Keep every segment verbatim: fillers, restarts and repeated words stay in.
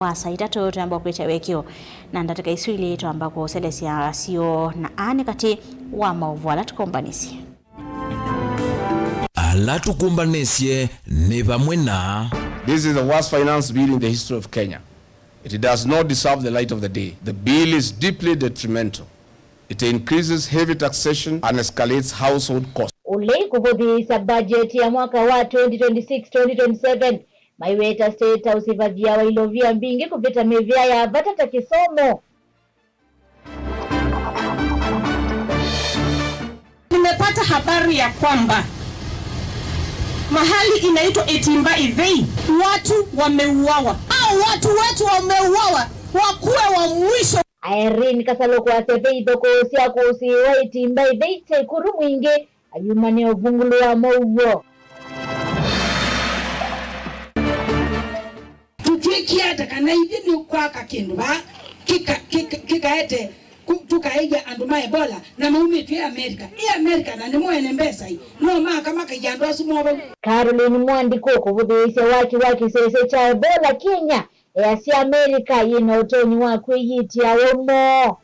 Wa saa itatũ twamba kwĩkya wĩkĩo, na ndatĩka isu ilĩ twamba kũselesya sio na aa nĩ katĩ wa maũvoo ala tũkombanisye. Ala tũkũmbanĩsye nĩ vamwe na. This is the worst finance bill in the history of Kenya. It does not deserve the light of the day. The bill is deeply detrimental. It increases heavy taxation and escalates household costs. Ũlei kũvũthĩĩsya budget ya mwaka wa twenty twenty-six twenty twenty-seven, maiweta State House ĩvathĩawa ilovia mbingĩ kũvĩta mĩvĩa ya vata ta kĩsomo. Nimepata habari ya kwamba mahali inaitwa Itimba Ithei, watu wameuawa. Hao watu wetu wameuawa, wakuwe wa mwisho. Irene Kasalũ kwasya ve ithokoo sya kũsĩĩwa Itimba Ithei te kũru mwingĩ, ayumania ũvungũlu wa maũvoo. Tũtw'ĩkie ata kana ithyĩ nĩ kwaka kĩndũ vaa kĩka-, kĩka-, kĩkaete ku-, tũkaĩya andũ ma Ebola na maumĩtw'e Amerika? Ĩ Amerika na nĩmo ene mbesa ĩ, no maka makaia andũ asu moo vau. Caroline Mwandikũ kũvũthĩĩsya waki wa kĩsese kya Ebola Kenya, easya Amerika yĩ na ũtonyi wa kwĩyĩtĩa ũmo.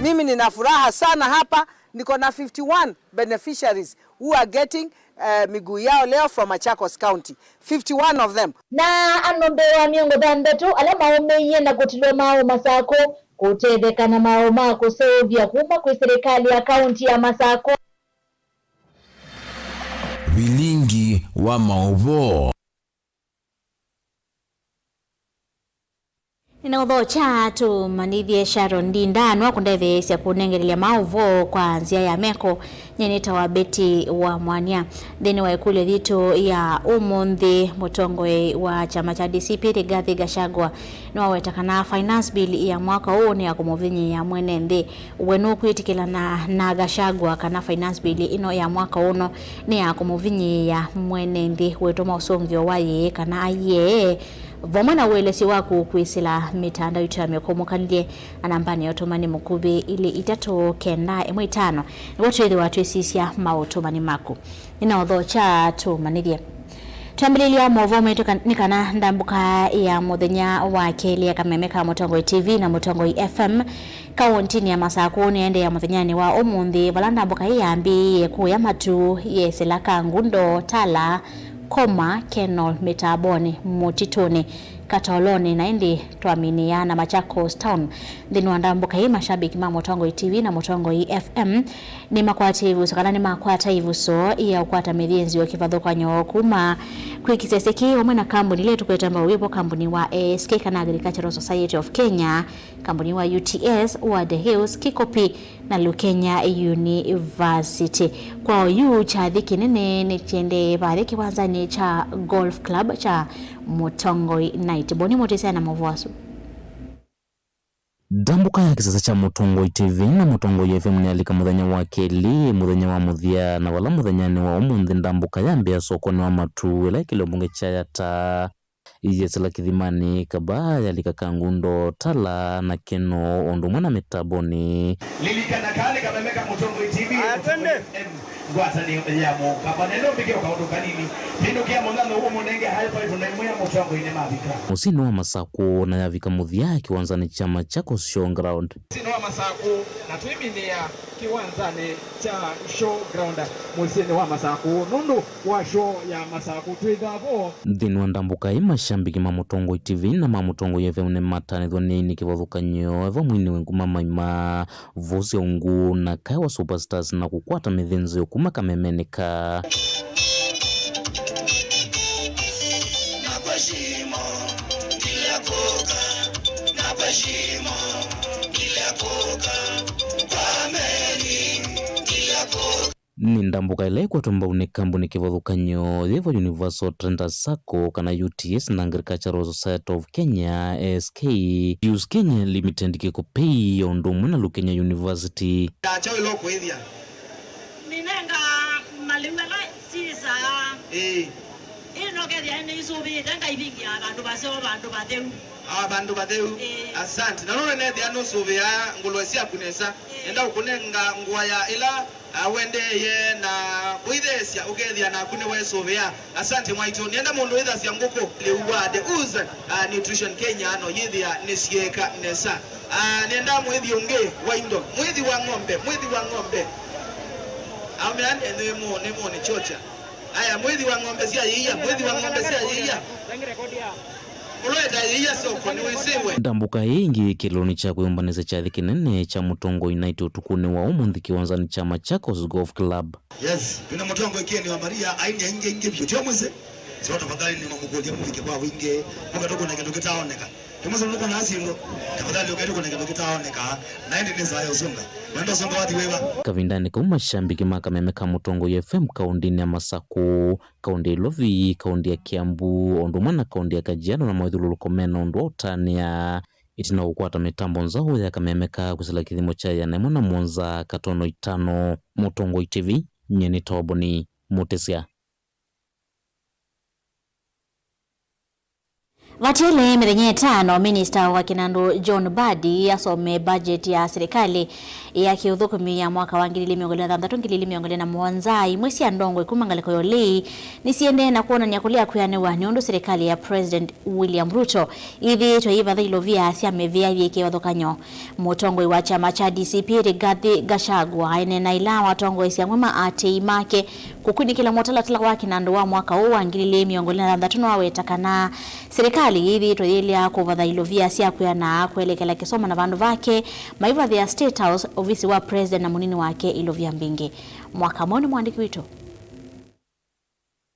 Mimi nina furaha sana hapa, niko na fifty-one beneficiaries who are getting, eh, miguu yao leo from Machakos County. Fifty-one of them. Na andũ mbee wa mĩongo thanthatũ ala maũmĩie na kũtilwa maaũ Masakũ kũtetheka na maaũ ma kũseũvya kuma kwĩ silikalĩ ya kaunti ya Masakũ. Vilingi wa maũvoo. Nĩnaũthokya tũmanyĩthye Sharon Ndinda nũakũndetheesya kũnengelelya maũvoo kwa nzĩa ya meko. Nyie nĩtawa Betty wa Mwania. Nthĩnĩ wa ĩkũlyo yitũ ya ũmũnthĩ, mũtongoi wa kyama kya D C P Rigathi Gachagua nĩwaweta kana finance bill ya mwaka ũũ nĩ ya kũmũvinyĩĩa mwene nthĩ. We nũkwĩtĩkĩlana na Gachagua kana finance bill ĩno ya mwaka ũno nĩ ya kũmũvinyĩĩa mwene nthĩ? Wĩtũma ũsũngĩo wa yĩĩ kana aiee, vamwe na ũelesyo waku kwĩsĩla mĩtandao itũ ya mĩkũmũkalilye na nambanĩ ya ũtũmani mũkuvĩ ilĩ itatũ kenda ĩmwe itano, nĩw'o twĩthĩwa twĩsisya maũtũmani maku. Nĩnaũthokya tũmanyĩthye. Twambĩlĩlya maũvoo maitũ kan-, nĩ kana ndambũka ya mũthenya wa kelĩ ya Kameme ka Mũtongoi T V na Mũtongoi F M kaũntinĩ ya Masakũ nĩyaendeea mũthenyanĩ wa ũmũnthĩ, vala ndambũka ĩĩ yambĩĩe kũya matu yesĩla Kangundo, Tala, Koma, Kenol, Mĩtambonĩ, Mũtitũnĩ, Katolonĩ, na ĩndĩ twaminĩa na Machakos Town. Nthĩnĩ wa ndambũka ĩĩ, mashabiki ma Mũtongoi T V na Mũtongoi F M nĩmakwatie ĩvuso kana nĩmakwata ĩvuso ya ũkwata mĩthĩnzĩo kĩvathũkany'o kuma kwĩ kĩsese kĩĩ vamwe na kambuni ila tũkwete mbau ĩvo, kambuni wa A S K kana Agricultural Society of Kenya, kambuni wa U T S, Wade Hills, Kikopi na Lukenya University. Kwa oyu kyathi kĩnene nĩkĩendee vathĩ kĩwanzanĩ kya Golf Club kya Mũtongoi Night. Boni mũtĩsya na maũvoo asu. Ndambũka ya kĩsese kya Mũtongoi T V na Mũtongoi F M nĩyalika mũthenya wa kelĩ, mũthenya wa mũthya, na vala mũthenyanĩ wa ũmũnthĩ ndambũka yambĩa sokonĩ wa matu ĩla ĩkĩlyo mbunge kya Yata, yesĩla kĩthimanĩ, kava yalika Kangundo, Tala na Keno, ũndũ ũmwe na Mĩtambonĩ. Lilikana kana nĩ Kameme ka Mũtongoi T V. Aya, twende. Ngwatanĩo ya Mũkamba. Nenda ũmbĩke o kaũndũ kanini. Vĩndũkĩa mũthano ũũ, mũnenge high five na ĩmwe ya Mũtongoi nĩ mavika. Mũsyĩnĩ wa Masakũ na yavika mũthya kĩwanzanĩ kya Machakos Showground. Mũsyĩnĩ wa Masakũ na twĩminĩa kĩwanzanĩ kya Showground mũsyĩnĩ wa Masakũ nũndũ wa show ya Masakũ twĩthaa vo. Nthĩnĩ wa ndambũka ĩĩ, mashambiki ma Mũtongoi T V na ma Mũtongoi F M nĩmatanĩthw'a nĩ aini kĩvathũkany'o vamwe na nguma maima Vosi Ungu na Kaewa Superstars na kũkwata mĩthĩnzĩo kuma kamemenĩ ka. Nĩ ndambũka ĩla ĩkwetwe mbau nĩ kambuni kĩvathũkany'o yĩvo Universal Traders Sacco kana U T S na Agricultural Society of Kenya, A S K, Use Kenya Limited, Kikopey, o ũndũ ũmwe na Lukenya University. Kyaũ ĩla ũkũĩthya? Minenga malĩu ala sisaa. Ĩĩ. Ĩno Ũkethĩa nĩisũvĩĩte, ngaivingĩa vandũ vaseo, vandũ vatheu. Ah, vandũ vatheu. Ĩĩ. Asante. Na nũndũ nethĩa nũsũvĩaa ngũlũe syaku nesa, ĩĩ, nenda ũkũnenga ngũa ya ĩla, ah, wendeeye na kũitheesya, ũkethĩa naku nĩweesũvĩa. Asante mwaitũ. Nĩenda mũndũ wĩthasya ngũkũ lĩu wa The Ooze, ah, Nutrition Kenya no yĩthĩa nĩsyĩka nesa. Ah, nĩenda mwĩthi ũngĩ wa indo. Mwĩthi wa ng'ombe, mwĩthi wa ng'ombe. Amen. Nĩ mũ-, nĩ mũnĩ chocha. Aya, mwĩthi wa ng'ombe sya yĩia, mwĩthi wa ng'ombe sya yĩia. Ũlweta yĩia soko nĩwĩsĩwe. Ndambũka ĩĩ ĩngĩ kĩlĩlonĩ kya kwĩyũmbanĩsya kyathĩ kĩnene kya mũtongoi United ũtukũnĩ wa ũmũnthĩ kĩwanzanĩ kya Machakos Golf Club. Yes, twĩna mũtongoi Ken wa Maria, aini aingĩ aingĩ vyũ. Tio mwĩsĩ? So tafadhali nĩmamũkũlya mũvike kwa wingĩ, mũkatũkũna kĩndũ kĩtaoneka. Tũmũsĩ nũkũna syĩndũ, tafadhali ũketũkũna kĩndũ kĩtaoneka, na ĩndĩ nĩ saa ya ũsũnga. Wenda ũsũnga wathi wĩva? Kavindanĩ kau, mashambiki ma kameme ka Mũtongoi F M kaũndĩnĩ ya Masakũ, kaũndĩ ya Ilovi, kaũndĩ ya Kiambu, o ũndũ ũmwe na kaũndĩ ya Kajiado na mawĩthyũlũlũko mena ũndũ wa ũtanĩa ĩtina wa kũkwata mĩtambo nzaũ ya kameme ka kwĩsĩla kĩthimo kya ĩana ĩmwe na mũonza katono itano. Mũtongoi T V, nyie nĩ Toboni Mũtĩsya. Vatiele mĩthenya ĩtano, minista wa kĩnandũ John Mbadi asome budget ya silikalĩ ya kĩũthũkũmi ya mwaka wa ngili ili mĩongo ĩlĩ na thanthatũ, ngili ili mĩongo ĩlĩ na mũonza. Imwe sya ndongoi kuma ngalĩko ya ũlei nĩsiendee na kwonany'a kũlea kwĩanĩwa nĩ ũndũ silikalĩ ya President William Ruto ĩthĩĩtwe yĩvatha ilovia sya mĩvĩa yĩke ũvathũkany'o. Mũtongoi wa kyama kya D C P Rigathi Gachagua aneena ĩla watongoesya amwe ma aatĩĩi make kũkunĩkĩla mũtalatala wa kĩnandũ wa mwaka ũũ wa ngili ili mĩongo ĩlĩ na thanthatũ, nĩwaweta kana silikalĩ yĩthĩĩtwe yĩlea kũvatha ilovia sya kwĩanaa kwelekela kĩsomo na vandũ vake maivathĩa State House, ovisi wa President na mũnini wake ilovia mbingĩ. Mwaka mweũ nĩ mwandĩki witũ.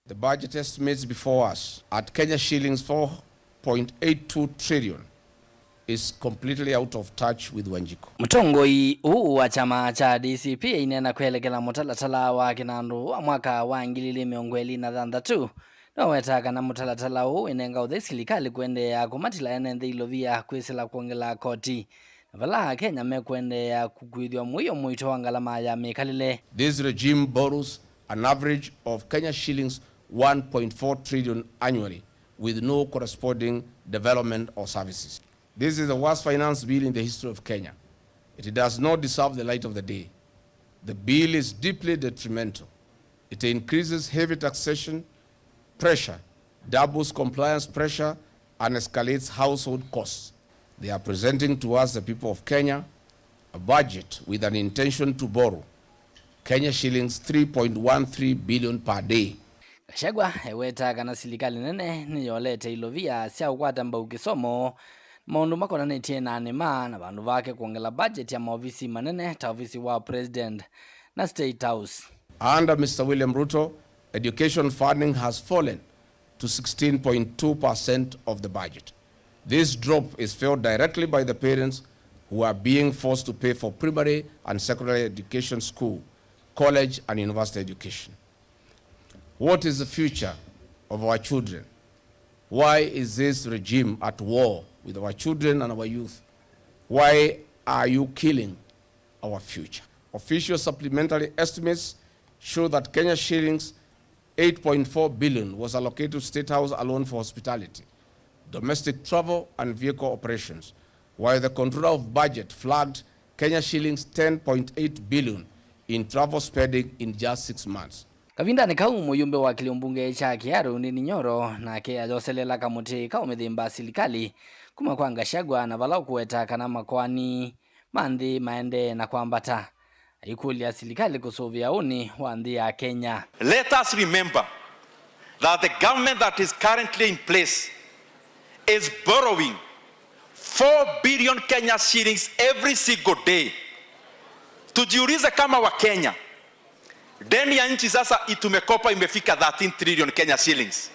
The budget estimates before us at Kenya shillings four point eight two trillion is completely out of touch with Wanjiko. Mũtongoi ũũ wa kyama kya D C P aineena kwelekela mũtalatala wa kĩnandũ wa mwaka wa ngili ili mĩongo ĩlĩ na thanthatũ, nĩwawetaa kana mũtalatala ũũ wĩnenga ũthei silikalĩ kũendeea kũmatila ene nthĩ ilovia kwĩsĩla kwongela koti, na vala Akenya mekũendeea kũkuĩthw'a mũio mũito wa ngalama ya mĩkalĩle. This regime borrows an average of Kenya shillings one point four trillion annually, with no corresponding development or services. This is the worst finance bill in the history of Kenya. It does not deserve the light of the day. The bill is deeply detrimental. It increases heavy taxation pressure, doubles compliance pressure, and escalates household costs. They are presenting to us, the people of Kenya, a budget with an intention to borrow Kenya shillings three point one three billion per day. Gachagua ewetaa kana silikalĩ nene nĩyolete ilovia sya kũkwata mbau kĩsomo, maũndũ makonanĩtye na nĩma, na vandũ vake kwongela budget ya maovisi manene ta ovisi wa President na State House. Under Mister William Ruto, education funding has fallen to sixteen point two percent of the budget. This drop is felt directly by the parents who are being forced to pay for primary and secondary education, school, college and university education. What is the future of our children? Why is this regime at war with our children and our youth? Why are you killing our future? Official supplementary estimates show that Kenya shillings eight point four billion was allocated to State House alone for hospitality, domestic travel and vehicle operations, while the Controller of Budget flagged Kenya shillings ten point eight billion in travel spending in just six months. Kavindanĩ kau, mũyumbe wa kĩlĩo mbunge kya Kiharu Ndindi Nyoro nake ayoselela kamũtĩ ka ũmĩthĩmba silikalĩ kuma kwa Gachagua, na vala ũkũweta kana makoani ma nthĩ maendee na kwambata, aikũlya silikalĩ kũsũvĩa ũnĩ wa nthĩ ya Kenya. Let us remember that the government that is currently in place is borrowing four billion Kenya shillings every single day. Tujiulize kama wa Kenya, deni ya nchi sasa i-, tumekopa imefika thirteen trillion Kenya shillings.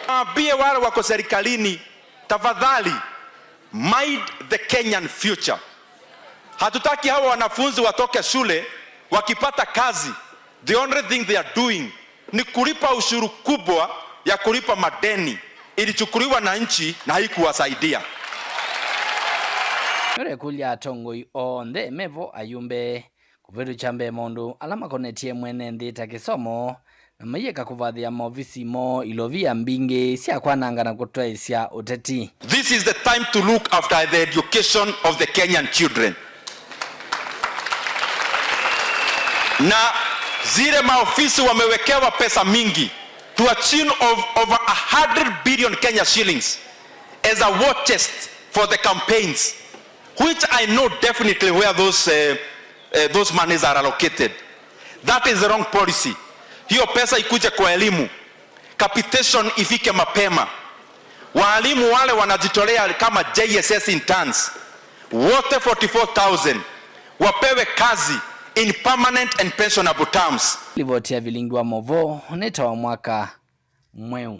Waambie wale wako serikalini, tafadhali, mind the Kenyan future. Hatutaki hawa wanafunzi watoke shule wakipata kazi, the only thing they are doing ni kulipa ushuru kubwa ya kulipa madeni ilichukuliwa na nchi na haikuwasaidia. Nĩũrekũlya atongoi onthe mevo ayumbe kũvĩtũkya mbee maũndũ ala makonetye mwene nthĩ ta kĩsomo, na maieka kũvathĩa maovisi moo ilovia mbingĩ sya kwananga na kũtwaĩsya ũteti. This is the time to look after the education of the Kenyan children. Na zile maofisi wamewekewa pesa mingi to a tune of over a hundred billion Kenya shillings as a war chest for the campaigns, which I know definitely where those, uh, uh, those monies are allocated. That is the wrong policy. Hiyo pesa ikuje kwa elimu, capitation ifike mapema. Waalimu wale wanajitolea kama J S S interns, wote forty-four thousand wapewe kazi in permanent and pensionable terms. Livoti ya Vilingi wa Movoo nĩ ta wa mwaka mweũ.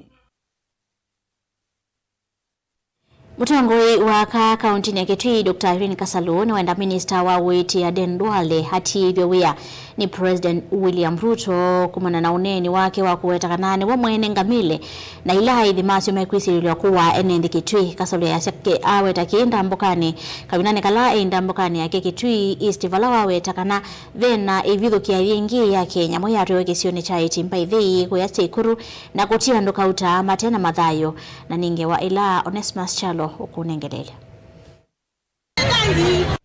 Mũtongoi wa aka kaũntĩnĩ ya Kitui, Doctor Irene Kasalu, nĩwenda minista wa ũiiti Aden Duale atiĩthw'e wĩa nĩ President William Ruto kumana na ũneeni wake wa kũweta kana nĩwe mwene ngamĩle na ila aithi masyo mekwĩsilĩlw'a kũaa ene nthĩ Kitui. Kasalu easya ke-, aweta kĩĩ ndambũkanĩ kavindanĩ kala e ndambũkanĩ yake Kitui East, vala waweta kana ve na ĩvithũkĩa yĩngĩ ya kĩnyamũ yatwaiwe kĩsionĩ kya Itimba Ĩthei kũya Seikuru na kũtia andũ kauta mate na mathayũ, na nĩ ngewa ĩla Onesmus Kyalo ũkũnengeleelya.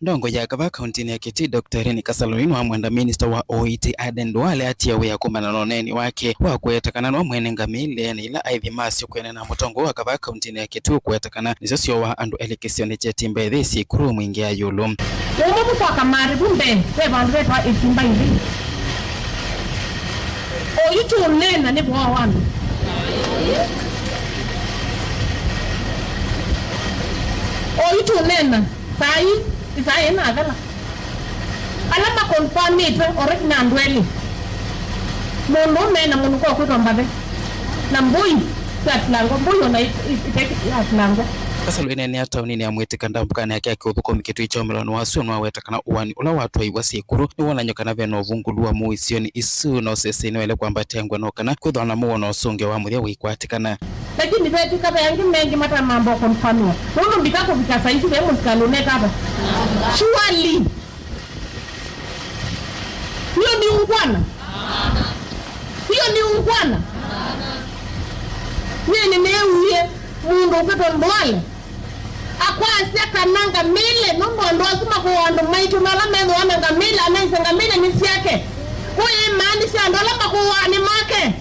Ndongoi ya kavaa kaũntĩnĩ ya Kitui, Doctor Irene Kasalu nĩwamwenda minista wa ũiiti Aden Duale atie wĩa kumana na ũneeni wake wa kũweta kana nĩwe mwene ngamĩle na ila aithi masyo kwĩanana na mũtongoi wa kavaa kaũntĩnĩ ya Kitui kũweta kana nĩsyo syooaa andũ elĩ kĩsionĩ kya Itimba Ĩthei Seikuru mwingĩ ya ĩũlũ. Ũmwe mũkwaka marĩ vu mbee ve vandũ vetwa Itimba Ĩthei. Oyu tũũneena nĩ voa wa andũ. Oyu tũũneena saa ii, ĩsaa ĩĩ nathela. Ala makonfamĩtwe already nĩ andũ elĩ. Mũndũũme na mũnuka ũkwĩtwa Mbathe. Na mbũi syatilangwa, mbũi ona ite-, ite-, yatilangwa. Kasalu ĩneenea taoninĩ ya Mwĩtĩka ndambũkanĩ yake ya kĩũthũkũmi Kitui kya ũmĩlonĩ wa sua nĩwaweta kana ũaani ũla watwaiwa Seikuru nĩwonany'o kana ve na ũvungũlu wa mũuo isionĩ isu, na ũsesei nĩwaĩle kwambatĩa ngweno kana kwĩthwa na mũuo na ũsũngĩo wa mũthya ũikwatĩkana. Lakini vetw'ĩka ve angĩ mengĩ matanamba ũkonfamiwa. Nũndũ mbika kũvika saa isu ve mũsikalĩ ũneka ata? Surely. Hiyo ni ungwana? Hiyo ni ungwana? Nyie nĩnĩw'ie mũndũ ũkwĩtwa Ndwale akwasya kana ngamĩle, nũndũ andũ asu makũaa andũ maitũ, na ala methĩwa na ngamĩle, anaisye ngamĩle nĩ syake. Kũimaanisha andũ ala makũaa nĩ make?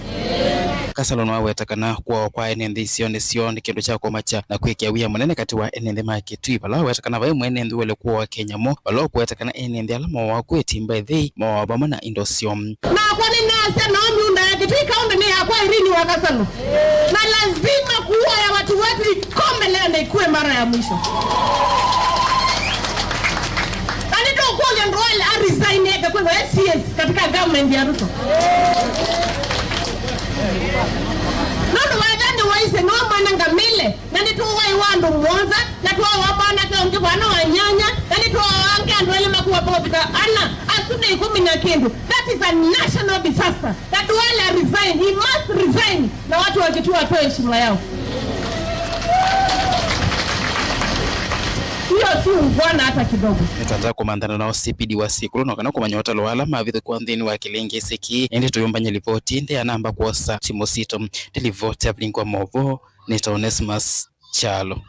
Kasalu nĩwaweta kana kũawa kwa ene nthĩ isionĩ syoo nĩ kĩndũ kya kũmakya na kwĩkĩa wia mũnene katĩ wa ene nthĩ ma Kitui, vala waweta kana vai mwene nthĩ ũĩle kũawa kĩnyamũ, vala ũkũweta kana ene nthĩ ala mooawa ku Itimba Ĩthei mooawa vamwe na indo syoo. Nakwa nĩnasya nao myũnda ya Kitui kaũntĩ nĩ yakwa Irene wa Kasalu, na lazima kuua ya watu wetu ikome leo na ikuwe mara ya mwisho. Na nĩtũkũlya Ndwale a resign eke kwĩthwa e serious katika government ya Ruto. Nũndũ wethĩa nĩwaisye nĩwe mwene ngamĩle, na nĩtũwaiwa andũ mũonza, na twawa mwanake ũngĩ vana wa nyanya, na nĩtwawa angĩ andũ elĩ makuwa maũvika ana, asu nĩ ĩkũmi na kĩndũ. That is a national disaster. Na Duale a resign, he must resign, na watu wa Kitui wapewe heshima yao. Hiyo si ungwana hata kidogo. Nĩtata kũmanthana na O C P D wa Seikuru no kana kũmanya ũtalo wa ala mavithũkĩwa nthĩnĩ wa kĩlĩngĩsĩ kĩĩ, ĩndĩ tũyũmbany'e livoti nthĩ ya namba kwosa ti mũsito. Nĩ livoti ya Vilingi wa Movoo, nĩ ta Onesmus Kyalo.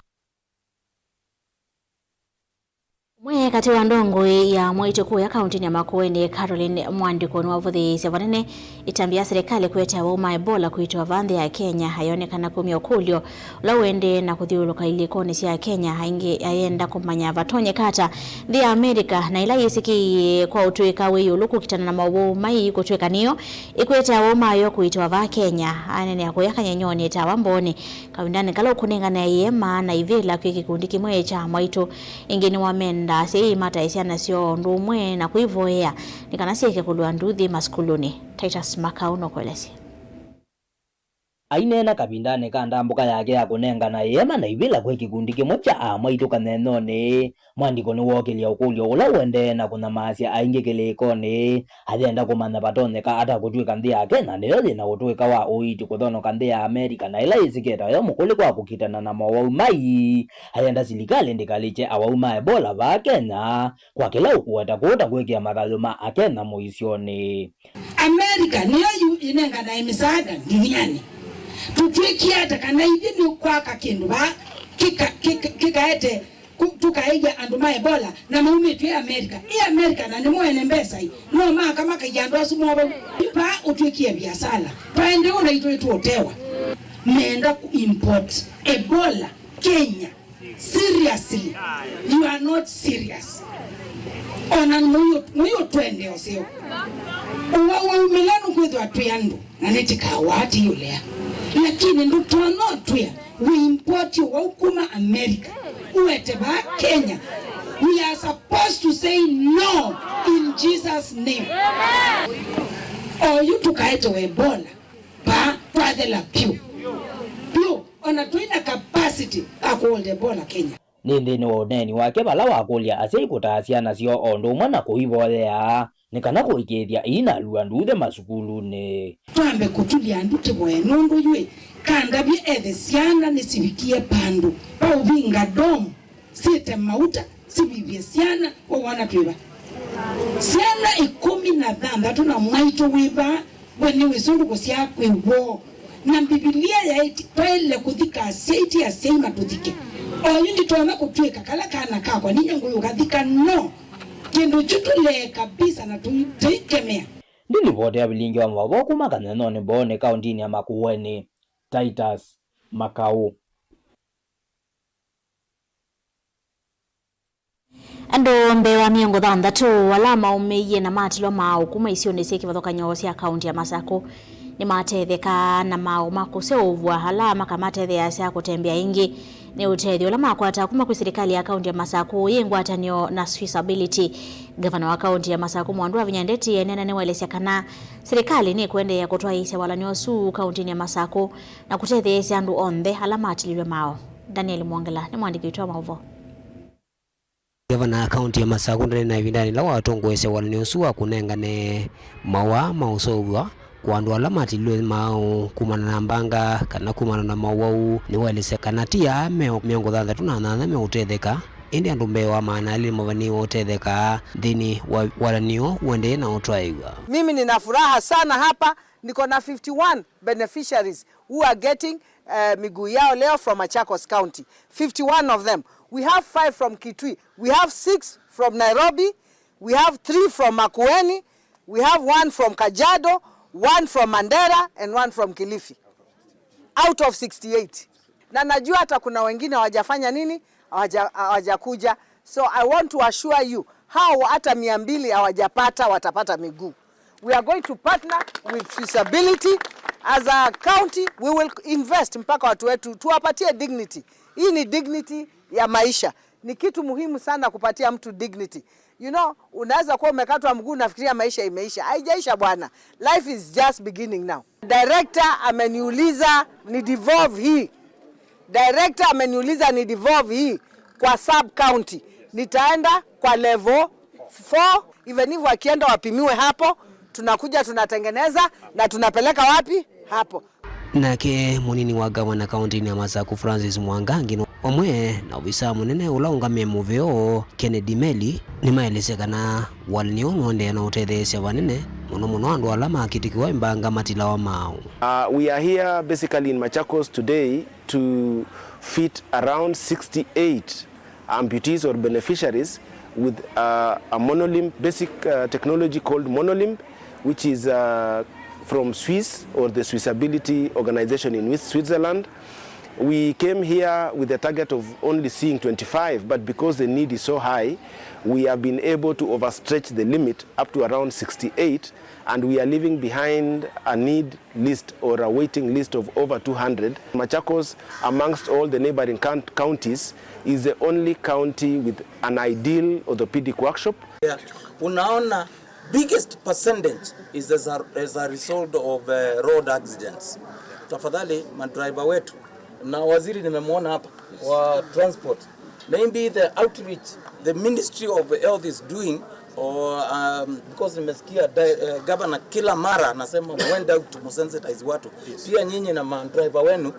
Ũmwe katĩ wa ndongoi ya mwaitũ kũya kaũntĩnĩ ya Makueni, Caroline Mwandĩko, nĩwavũthĩĩsye vanene ĩtambya ya silikalĩ kũete awau ma Ebola kwĩtwa vaa nthĩ ya Kenya, ayonekana kumya ũkũlyo ũla ũendee na kũthyũlũlũka ilĩkonĩ sya Kenya, aingĩ ayenda kũmanya vatonyeka ata nthĩ ya America na ĩla yĩsĩkĩie kwa ũtw'ĩka wĩ ĩũlũ kũkitana na mowau mai kũtw'ĩka nĩyo ĩkwete awau mayo kũitwa vaa Kenya. Aneenea kũya kanyenyonĩ ĩtawa Mbooni, kavindanĩ kala ũkũnengane ĩeema na ivĩla kwĩ kĩkundi kĩmwe kya mwaitũ. Ĩngĩ nĩwamenda asyai matae syana syoo ũndũ ũmwe na kũivoyea nĩ kana syeke kũlũa nduthi masukulunĩ. Titus Makau nũkũelesya. Aineena kavindanĩ ka ndambũka yake ya kũnengana ĩeema na ivĩla kwĩ kĩkundi kĩmwe kya aamwaitũ kanyenyonĩ, Mwandĩko nĩwookĩlya ũkũlyo ũla ũendee na kũnyamaasya aingĩ kĩlĩkonĩ. Ayenda kũmanya vatonyeka ata kũtw'ĩka nthĩ ya Kenya nĩyo yĩ na ũtũĩka wa ũiiti kũthonoka nthĩ ya Amerika na ĩla yĩsĩkĩe ta yo mũkũlĩ kwa kũkitana na mowau mai. Ayenda silikalĩ ndĩkalikye awau ma Ebola vaa Kenya kwa kĩla ũkũweta kũũ ta kwĩkĩa mathayũ ma Akenya mũisyonĩ. America nĩyo yu ĩnenganae mĩsaada nduniani. Tũtw'ĩkie ata kana ithyĩ nĩ kwaka kĩndũ vaa kĩka-, kĩka-, kĩkaete ku-, tũkaĩya andũ ma Ebola na maumĩtw'e America? Ĩ America na nĩmo ene mbesa ii, no maka makaiya andũ asu moo vau. Yu vaa ũtw'ĩkie viasala, twaende ũna itũ ĩtũũtewa. Meenda ku import Ebola Kenya. Seriously, you are not serious. Ona mũiũ, mũiũ twende ũseo. Ũwau waumĩla nũkwĩthwa twĩ andũ, na nĩtĩkawaa tĩyũlea. Lakini ndũtonya ũtwĩa we import ũwau kuma America, ũete vaa Kenya. We are supposed to say no in Jesus' name. Oyu tũkaetewa Ebola. Vaa twathela vyũ. Vyũ, ona twĩ na capacity ya kũhold Ebola Kenya. Nĩ nthĩnĩ wa ũneeni wake vala wakũlya asyai kũtaa syana syoo o ũndũ ũmwe na kũivoyea nĩ kana kũĩkĩĩthya iinalua nduthe masukulunĩ. Twambe kũtulya andũ tĩvoye nũndũ yu ĩ, kandavye ethe syana nĩsivikie vandũ va ũvinga domu. Syĩte mauta, sivivye syana, we wona twĩva? Syana ĩkũmi na thanthatũ na mwaitũ wĩva? We nĩwĩsĩ ũndũ kũsyaa kwĩ woo. Na Mbivilia yaĩtye twaĩle kũthika asyai, ti asyai matũthike. Oyu nditonya kũtw'ĩka kala kana kakwa ninyie ngũyũkathika, no. Kĩndũ kyu tũlee kabisa na tũi-, tũikemea. Nĩ livoti ya vilingi wa mavoo kuma Kanyenonĩ Mbooni, kaũntinĩ ya Makueni, Titus Makau. Andũ mbee wa mĩongo thanthatũ ala maũmĩie na matilwa maaũ kuma isionĩ syĩ kĩvathũkany'o sya kaũnti ya Masakũ nĩmatethekaa na maaũ ma kũseũvw'a ala makamatetheeasya kũtembea ĩngĩ nĩ ũtethyo ũla makwataa kuma kwĩ silikalĩ ya kaũnti ya Masakũ yĩ ngwatanĩo na Swissability. Ngavana wa kaũnti ya Masakũ Mwandu wa Vinya Ndeti enena nĩwaelesya kana silikalĩ nĩkũendeea kũtwaĩĩsya walany'o ũsu kaũntinĩ ya Masakũ na kũtetheesya andũ onthe ala matililwe maaũ. Daniel Mwongela nĩ mwandĩki witũ wa maũvoo. Ngavana wa kaũnti ya Masakũ ndanena ĩvindanĩ yĩla watongoesya walany'o ũsu wa kũnengane maũa ma ũseũvw'a kwa andũ ala matililwe maaũ kumana na mbanga kana kumana na mowau. Nĩwaelesya kana ti aa me mĩongo thanthatũ na nyanya meũtetheka, ĩndĩ andũ mbee wa maana elĩ nĩmavanĩĩwe ũtetheka nthĩnĩ wa walany'o ũendee na ũtwaĩw'a. Mimi nina furaha sana hapa, niko na fifty-one beneficiaries who are getting, eh, miguu yao leo from Machakos County. Fifty-one of them. We have five from Kitui. We have six from Nairobi. We have three from Makueni. We have one from Kajiado, one from Mandera, and one from Kilifi. Out of sixty-eight. Na najua hata kuna wengine hawajafanya nini? Hawaja-, hawajakuja. So I want to assure you, hao hata mia mbili hawajapata, watapata miguu. We are going to partner with Swissability. As a county, we will invest mpaka watu wetu, tuwapatie dignity. Hii ni dignity ya maisha. Ni kitu muhimu sana kupatia mtu dignity. You know, unaweza kuwa umekatwa mguu, unafikiria maisha imeisha. Haijaisha bwana. Life is just beginning now. Director ameniuliza ni devolve hii. Director ameniuliza ni devolve hii kwa sub county. Nitaenda kwa level four, even if wakienda wapimiwe hapo, tunakuja tunatengeneza na tunapeleka wapi? Hapo. Nake mũnini wa ngavana kaũntinĩ ya Masakũ Francis Mwangangi no ũmwe na ovisaa mũnene ũla ũngamĩe mũvĩo Kennedy Meli nĩmaelesya kana walany'o nũendee na ũtetheesya vanene mũno mũno andũ ala makitĩkĩwa mbanga matilawa maaũ. Uh, we are here basically in Machakos today to fit around sixty-eight amputees or beneficiaries with, uh, a monolimb, basic, uh, technology called monolimb, which is, uh, from Swiss or the Swissability organization in Swiss-, Switzerland. We came here with the target of only seeing twenty-five, but because the need is so high, we have been able to overstretch the limit up to around sixty-eight, and we are leaving behind a need list or a waiting list of over two hundred. Machakos, amongst all the neighboring coun-, counties, is the only county with an ideal orthopedic workshop. Yeah. Unaona, biggest percentage is as a, as a result of, uh, road accidents. Tafadhali, madriver wetu, na waziri nimemwona hapa wa transport, maybe the outreach the Ministry of Health is doing, or, um, because nimesikia di-, uh, governor kila mara anasema muende out, musensitize watu. Yes. Pia nyinyi na madriver wenu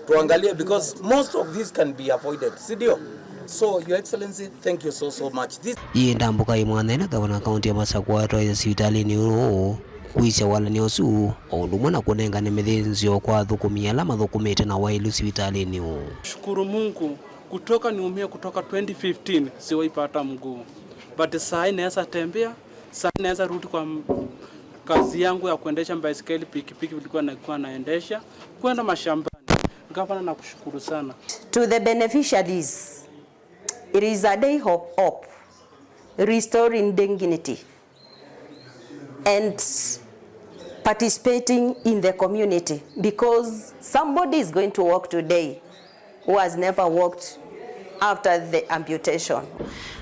tuangalie, because most of this can be avoided, si ndio? So, Your Excellency, thank you so, so much. This Yĩ ndambũka ĩ mwanya ĩla ngavana kaũnti ya Masakũ atwaĩte sivitalĩnĩ ũũ, Kwĩsya walany'o ũsu, o ũndũ ũmwe na kũnengane mĩthĩnzĩo kwa athũkũmi ala mathũkũmĩte na waĩlu sivitalĩnĩ ũũ. Shukuru Mungu, kutoka niumie kutoka twenty fifteen, siwaipata mguu. But saa hii naweza tembea, saa hii naweza rudi kwa m-, kazi yangu ya kuendesha baisikeli, pikipiki nilikuwa nakuwa naendesha, kwenda mashambani. Gavana, nakushukuru sana. To the beneficiaries, it is a day of hope, restoring dignity and participating in the community, because somebody is going to walk today who has never walked after the amputation.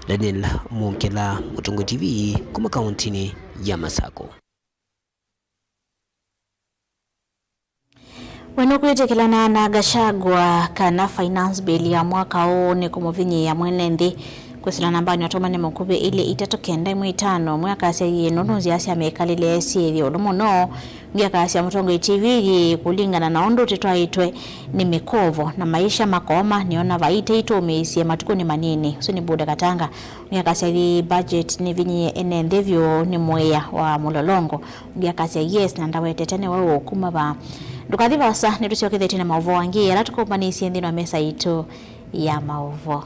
Daniel Mukela, Mũtongoi T V, kuma kauntinĩ ya Masako. We nũkwĩtĩkĩlana na Gachagua kana finance bill ya mwaka ũũ nĩ kũmũvinyĩĩa mwene nthĩ? Kwĩsĩla nambanĩ ya tũmane mũkuvĩ ilĩ itatũ kenda ĩmwe itano, ũmwe akasya ĩĩ nũndũ nzĩa sya mĩkalĩle syĩ ĩũlũ mũno. Ũngĩ akasya Mũtongoi T V ĩĩ kũlingana na ũndũ tĩtwaĩtwe nĩ mĩkovo na maisha makooma, nĩona vaita itũmĩĩsye matukũnĩ manini. Ũsu nĩ Buda Katanga. Ũngĩ akasya ĩĩ budget nĩvinyĩĩe ene nthĩ vyũ nĩ mũĩa wa mũlolongo. Ũngĩ akasya, yes, na ndawetete nĩwe ũũ kuma vaa. Ndũkathi vaasa, nĩtũsyokethetye na maũvoo angĩ ala tũkũmbanĩisye nthĩnĩ wa mesa yitũ ya maũvoo.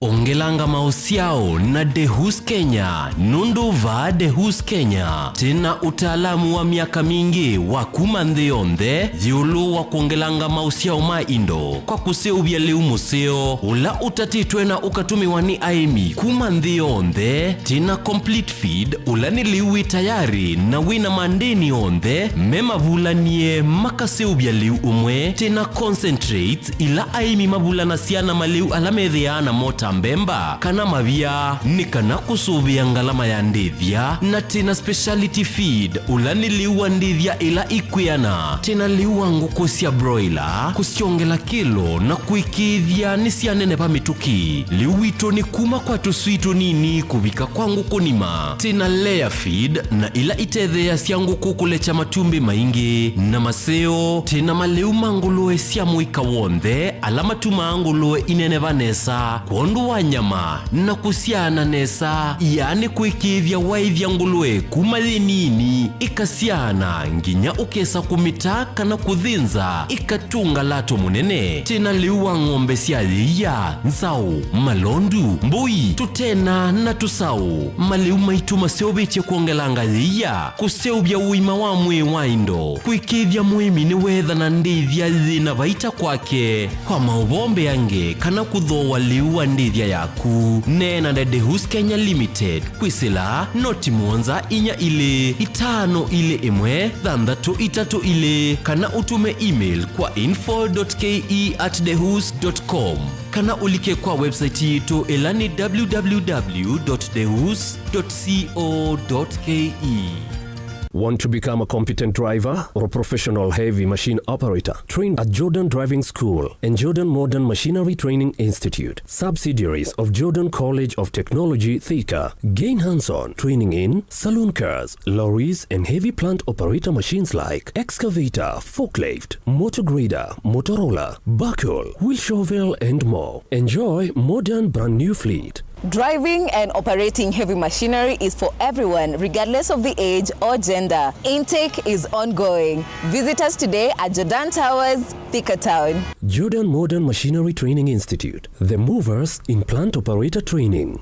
Ongelanga maũsyao na Dehus Kenya, nũndũ vaa Dehus Kenya, twĩ na ũtaalamu wa myaka mingĩ wa kuma nthĩ yonthe ĩũlũ wa kwongelanga maũsyao ma indo kwa kũseũvya lĩu mũseo ũla ũtatĩtwe na ũkatũmĩwa nĩ aĩmi kuma nthĩ yonthe. Twĩ na complete feed, ũla nĩ lĩu wĩ tayarĩ na wĩ na mandĩni onthe me mavulanie makaseũvya lĩu ũmwe. Twĩ na concentrates, ila aĩmi mavulanasya na malĩu ala methĩaa namo ta mbemba kana mavia, nĩ kana kũsũvĩa ngalama ya ndĩthya. Na twĩ na speciality feed, ũla nĩ lĩu wa ndĩthya ĩla ikwĩana. Twĩ na lĩu wa ngũkũ sya broiler, kũsyongela kĩlo na kũĩkĩĩthya nĩsyaneneva mĩtũkĩ. Lĩu witũ nĩ kuma kwa tũswii tũnini kũvika kwa ngũkũ nima. Twĩ na layer feed, na ila itetheeasya ngũkũ kũlekya matumbĩ maingĩ. Na maseo, twĩ na malĩu ma ngũlũe sya mũika w'onthe, ala matumaa ngũlũe ineneva nesa kwondũ wa nyama na kũsyaana nesa, yaani kũĩkĩĩthya waĩthya ngũlũe kuma yĩ nini ĩkasyaana nginya ũkesa kũmĩta kana kũthĩnza ĩkatũnga lato mũnene. Twĩ na lĩu wa ng'ombe sya yĩia, nzaũ, malondu, mbũi, tũtena na tũsaũ. Malĩu maitũ maseũvĩtye kwongelanga yĩia, kũseũvya ũima wa mwĩĩ wa indo, kũĩkĩĩthya mũĩmi nĩweethana ndĩthya yĩ na vaita kwake. Kwa maũvoo mbeange kana kũthooa lĩu wa ndĩthya yaku, neena na Dehus Kenya Limited kwĩsĩla noti mũonza inya ilĩ itano ilĩ ĩmwe thanthatũ itatũ ilĩ kana ũtũme email kwa info dot K E at dehus dot com. Kana ũlike kwa website yitũ ĩla nĩ w w w dot dehus dot co dot K E. Want to become a competent driver or a professional heavy machine operator? Train at Jordan Driving School and Jordan Modern Machinery Training Institute, subsidiaries of Jordan College of Technology, Thika. Gain hands-on training in saloon cars, lorries, and heavy plant operator machines like excavator, forklift, motor grader, motor roller, backhoe, wheel shovel, and more. Enjoy modern brand new fleet. Driving and operating heavy machinery is for everyone, regardless of the age or gender. Intake is ongoing. Visit us today at Jordan Towers, Thika Town. Jordan Modern Machinery Training Institute, the movers in plant operator training.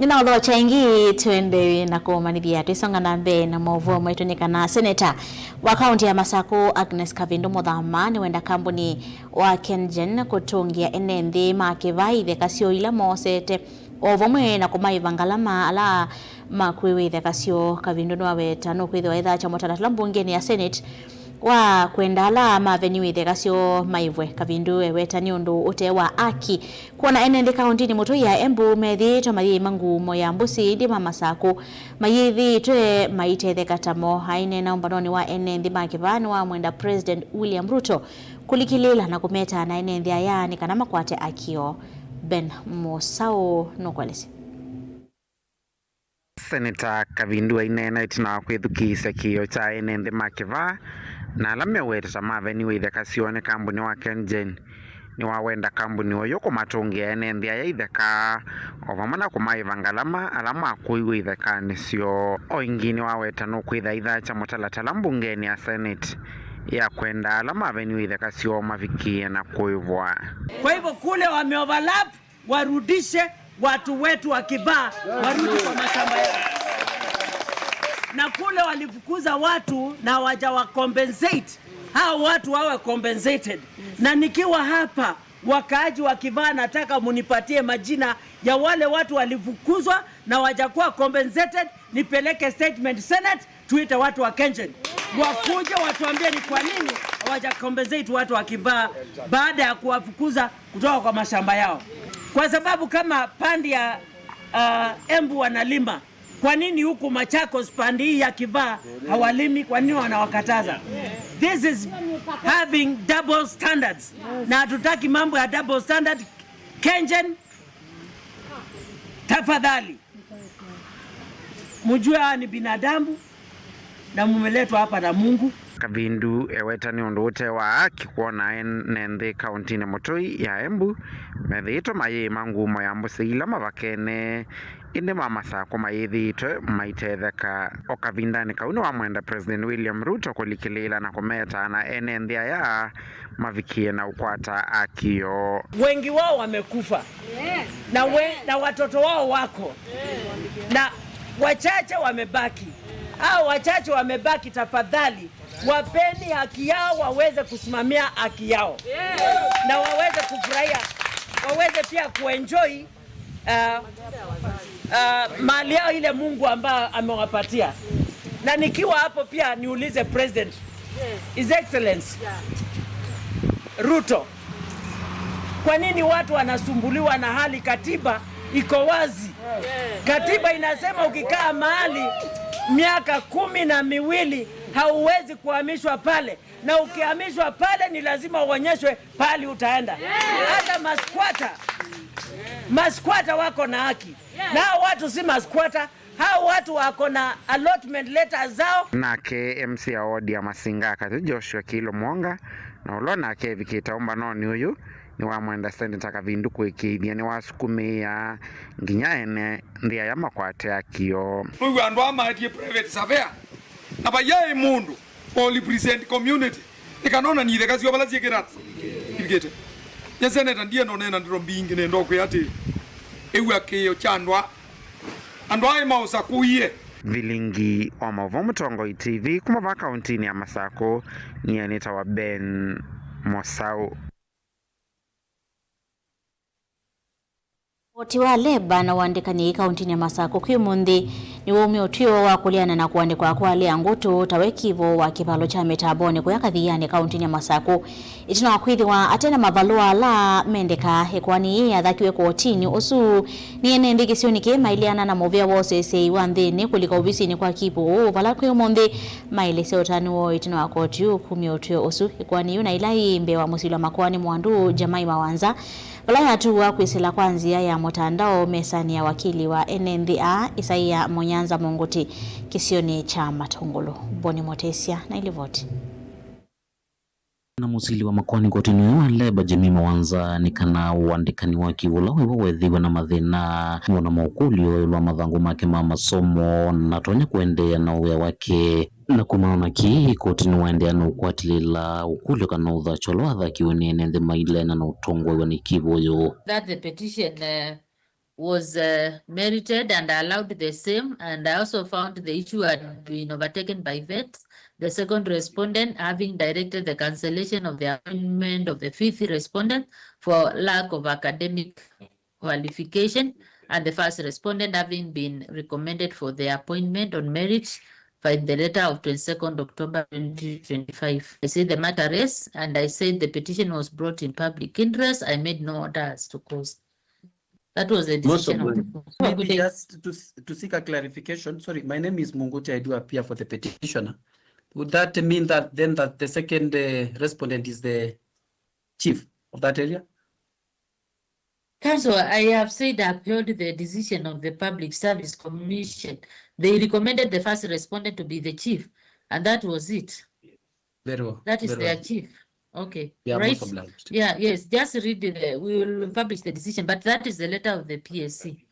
Nĩnaũthokya ĩngĩ, tũendee na kũmanyĩthya twĩsonga na mbee na maũvoo maitũ nĩ kana seneta wa kaũntĩ ya Masakũ Agnes Kavindu Mũthama nĩwenda kambuni wa KenGen kũtũngĩa ene nthĩ ma kĩvaa itheka syoo ila moosete o vamwe na kũmaĩva ngalama ala makuĩwe itheka syoo. Kavindu nĩwaweta nũkwĩthĩwa ethaakya mũtalatala mbungenĩ ya Senate wa kwenda ala maveniwe itheka syoo maĩvwe. Kavindu eweta nĩ ũndũ ũte wa aki kwona ene nthĩ kaũntĩnĩ mũtũi ya Embu methĩĩtwe mayĩima ngumo ya mbũsĩ, ĩndĩ ma Masakũ mayĩthĩĩtwe maitetheka ta mo. Aineena ũmbanonĩ wa ene nthĩ ma kĩvaa nĩwamwenda President William Ruto kũlikĩlĩĩla na kũmetaa na ene nthĩ aya nĩ kana makwate aki yoo. Ben Mũsaũ nũkũelesya. Seneta Kavindu aineena ĩtina wa kwĩthukĩĩsya kĩĩo kya ene nthĩ ma Kĩvaa na ala meũete ta maveniwe itheka syoo nĩ kambuni wa KenGen. Nĩwawenda kambuni ũyũ kũmatũngĩa ene nthĩ aya itheka, o vamwe na kũmaĩva ngalama ala makũiwe ithekanĩ syoo. O ĩngĩ nĩwaweta nũkwĩtha aithaakya mũtalatala mbungenĩ ya Senate ya kwenda ala maveniwe itheka syoo mavikĩe na kũĩvwa. Kwa hivyo kule wameoverlap, warudishe watu wetu wa Kivaa, warudi kwa mashamba yao. Na kule walifukuza watu na hawajawa compensate, hao watu wawe compensated. Na nikiwa hapa, wakaaji wa Kivaa, nataka munipatie majina ya wale watu walifukuzwa na hawajakuwa compensated, nipeleke statement Senate, tuite watu wa KenGen wakuje watuambie ni kwa nini hawaja compensate watu wa Kivaa baada ya kuwafukuza kutoka kwa mashamba yao. Kwa sababu kama pande ya, uh, Embu wanalima, kwa nini huku Machakos pande hii ya Kivaa hawalimi? Kwa nini wanawakataza? This is having double standards, na hatutaki mambo ya double standard. KenGen, tafadhali, mjue hawa ni binadamu na mumeletwa hapa na Mungu. Kavindu eweta nĩ ũndũ ũte wa haki kwona ene nthĩ kauntinĩ mũtũi ya Embu methĩĩtwe mayĩĩma ngumo ya mbũsĩ ila mavakene, ĩndĩ ma Masakũ mayĩthĩĩtwe maitetheka. O kavindanĩ kau nĩwamwenda President William Ruto kũlikĩlĩĩla na kũmeta na ene nthĩ aya mavikie na ũkwata akio. Wengi wao wamekufa na, we, na watoto wao wako na wachache wamebaki. Hao wachache wamebaki, tafadhali wapeni haki yao, waweze kusimamia haki yao na waweze kufurahia, waweze pia kuenjoy uh, uh, mali yao ile Mungu ambayo amewapatia. Na nikiwa hapo pia niulize President, His Excellency Ruto, kwa nini watu wanasumbuliwa na hali katiba iko wazi? Katiba inasema ukikaa mahali miaka kumi na miwili hauwezi kuhamishwa pale, na ukihamishwa pale ni lazima uonyeshwe pahali utaenda. Hata maskwata, maskwata wako na haki, na hao watu si maskwata, hao watu wako na allotment letters zao. Nake M C a ward ya Masinga Katĩ, Joshua Kilo Mwonga, na ũla nake evikĩte ũmbanonĩ ũyũ, nĩwamwenda Seneta Kavindu kũĩkĩĩthya nĩwasukumĩĩa nginya ene nthĩ aya makwate akio. Nũw'a andũ aa maetie private surveyor, na vaiyaĩ mũndũ o represent community, nĩ kana onanie itheka syoo vala syĩkĩta ivikĩte. Nye seneta ndienda ũneena ndeto mbingĩ, nenda ũkwĩa atĩ ĩw'a kĩĩo kya andũ aa. Andũ aa maũsakũie. Vilingi wa maũvoo Mũtongoi T V kuma vaa kauntinĩ ya Masakũ, niĩ nĩtawa Ben Mosaũ. Voti wa Leba na ũandĩkani kauntinĩ ya Masakũ kwĩ ũmũnthĩ nĩwaumya ũtw'ĩo wa kũleana na kũandĩkwa kwa alea ngũtũ tawe kĩvo wa kĩvalo kya mĩtambonĩ kũya Kathianĩ kauntinĩ ya Masakũ. Ĩtina wa kwĩthĩwa ate na mavalũa ala mendekaa, ĩkoani yĩĩ yathakiwe kotinĩ ũsu nĩ ene nthĩ kĩsionĩ kĩĩ maileana na mũvĩa wa ũseseei wa nthĩnĩ kũlika ovisinĩ kwa kĩvo ũũ vala kwĩ ũmũnthĩ maelesya ũtanu woo ĩtina wa koti ũũ kumya ũtw'ĩo ũsu. Ĩkoani yĩu na ĩla yĩ mbee wa mũsili wa makoani Mwandu Jemima Wanza, vala yatuwa kwĩsĩla kwa nzĩa ya mũtandao mesanĩ ya wakili wa ene nthĩ aa, Isaia Mũnyanza Mũngũtĩ, kĩsionĩ kya Matũngũlũ. Boni Mũtĩsya na ilivoti. Na mũsili wa makoani kotinĩ ũyũ wa Leba, Jemima Wanza, nĩ kana ũandĩkani wa kĩvo ũla wĩvo weethĩiwe na mathĩna, nĩwona maũkũlyo ĩũlũ wa mathangũ make ma masomo, na atonya kũendeea na wĩa wake. Na kumana na kĩĩ, koti nĩwaendeea na ũkwatĩlĩla ũkũlyo kana ũthakyo ũla wathakiwe nĩ ene nthĩ maileana na ũtongoew'a nĩ kĩvo ũyũ. That the petition, uh, was, uh, merited and I allowed the same, and I also found the issue had been overtaken by vets, the second respondent having directed the cancellation of the appointment of the fifth respondent for lack of academic qualification, and the first respondent having been recommended for the appointment on merit by the letter of twenty-second October twenty twenty-five. I say the matter rests, and I said the petition was brought in public interest. I made no order as to cause. That was the decision of the court. Maybe just to, to seek a clarification. Sorry, my name is Munguti. I do appear for the petitioner. Would that mean that then that the second, uh, respondent is the chief of that area? Council, I have said I upheld the decision of the Public Service Commission. They recommended the first respondent to be the chief, and that was it. Very well. That is their chief. Okay. Yeah, right. Most obliged. Yeah, yes. Just read the, we will publish the decision, but that is the letter of the P S C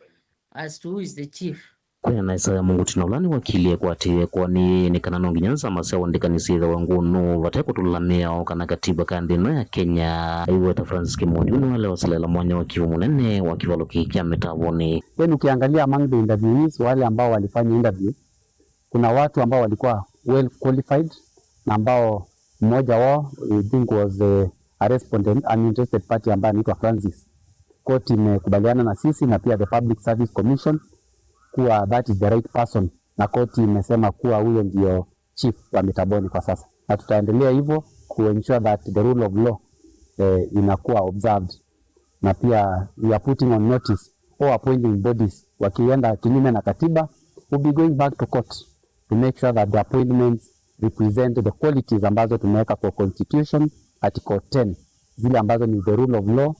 as to who is the chief. Kwĩana Isaya Mũngũti na ũla nĩ wakili ekwatĩĩe kwani nĩ kana no nginya nzama sya ũandĩkani syĩthĩwe ngũnũ vate kũtũla mĩao kana katiba ka nthĩ ĩno ya Kenya. Aiweta Francis Kĩmũndi, ũũ nĩwalewa ũseleela mwanya wa kivu mũnene wa kĩvalo kĩĩ kya mĩtavonĩ. Then ukiangalia among the interviewees, wale ambao walifanya interview, kuna watu ambao walikuwa well qualified na ambao mmoja wao, I think, was, eh, a respondent, an interested party ambaye anaitwa Francis. Koti imekubaliana na sisi na pia the Public Service Commission kuwa that is the right person, na koti imesema kuwa huyo ndio chief wa Mitaboni kwa sasa, na tutaendelea hivyo ku ensure that the rule of law, eh, inakuwa observed, na pia we are putting on notice all appointing bodies, wakienda kinyume na katiba, we'll be going back to court to make sure that the appointments represent the qualities ambazo tumeweka kwa constitution, article ten, zile ambazo ni the rule of law,